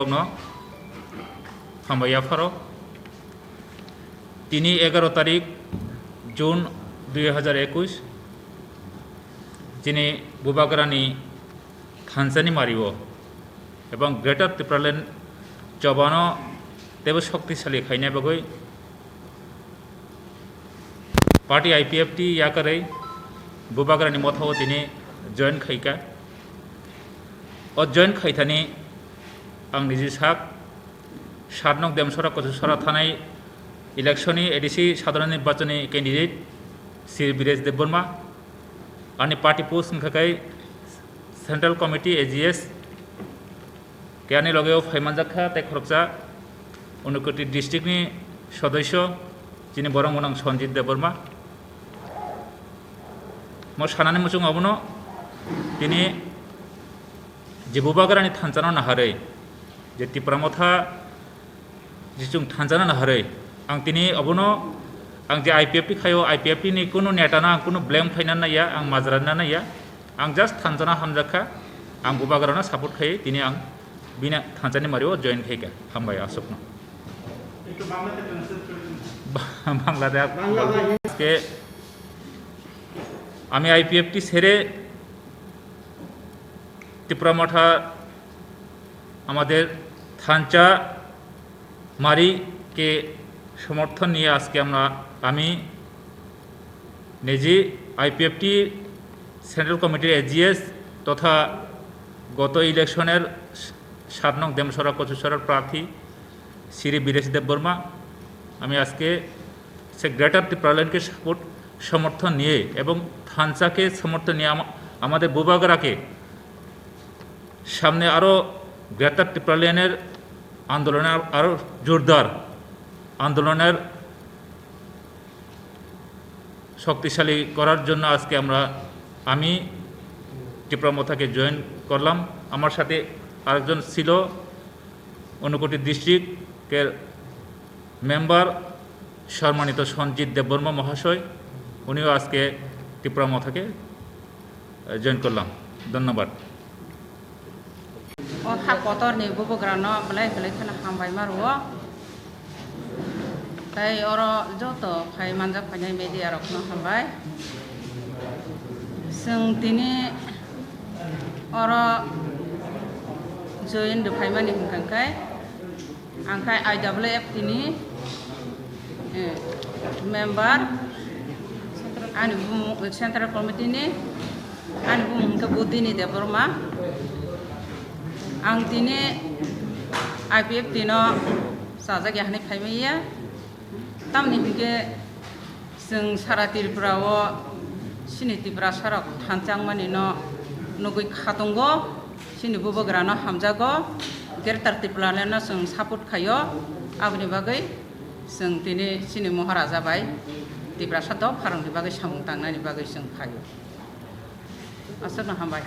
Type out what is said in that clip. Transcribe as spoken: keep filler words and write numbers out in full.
no hambai yapharo. Tini egaro tarik June dui hajar ekwis, chini Bubagrani thansani mario ebong Greater Tipraland chobano teibo shoktisali khaina bagwi party I P F T yakarwi Bubagrani mothao tini join khaika. O join khaithani ang niji sak sat nok Demsora Kochusora thanai election ni A D C sadharon nirbachon ni candidate Sri Biresh Debbarma. Ani party post wngkha khe Central Committee A G S. Khe ani logeo phai manjak kha tei khoroksa Unakoti district ni sodosyo chini borok mwnang Sanjit Debbarma. Mo sanani muchung abono tini je Bubagrani thansano naharwi, je Tipra Motha je chwng thansano naharwi, ang tini abono ang je I P F T khaio, I P F T ni kunu netano ang kunu blame khaina naiya, ang majra na naiya, ang just thansano hamjak kha, ang Bubagrano support khai tini ang bini thansani mario join khaika. Hambai aswkno. Bangladesh আজকে আমি আইপিএফটি ছেড়ে টিপ্রা মথা আমাদের থানচা মারিকে সমর্থন নিয়ে আজকে আমরা আমি নিজে আইপিএফটি সেন্ট্রাল কমিটির এজিএস তথা গত ইলেকশনের সাত নং দেমসরা কচুসরার প্রার্থী শ্রী বীরেশ দেববর্মা, আমি আজকে সে গ্রেটার টিপ্রাল্যান্ডকে সাপোর্ট সমর্থন নিয়ে এবং থানচাকে সমর্থন নিয়ে আমা-, আমাদের বুবাগরাকে সামনে আরও গ্রেটার টিপ্রাল্যান্ডের আন্দোলনে আরও জোরদার আন্দোলনের শক্তিশালী করার জন্য আজকে আমরা, আমি টিপ্রা মথাকে জয়েন করলাম। আমার সাথে আরেকজন ছিল ঊনকোটি ডিস্ট্রিক্টের মেম্বার সম্মানিত সঞ্জিত দেববর্মা মহাশয়, উনিও আজকে টিপ্রা মথাকে, আহ, জয়েন করলাম। ধন্যবাদ। O ha kotorni bubagrano belai belai kheno hambai ma rwo. Tei oro joto phai manjak phainai media rokno hambai. Chwng tini oro join rwphaimani hwnkha khe, ang khe I W F T ni, eh, member, ani bumung, Central Committee ni, ani bumung hwnkhe Budini Debbarma. Ang tini I P F T no chajak ya hinwi phaimaya. Tamni hinkhe chwng sara Tripura o chini Tiprasa rok thanchang mani no nugwi khatungo, chini bubagra no hamjago, Greater Tipraland no chwng support khaio, aboni bagwi chwng tini chini Moharaja bai Tiprasa dopha rok ni bagwi samung tangnani bagwi chwng phaio. Aswkno hambai.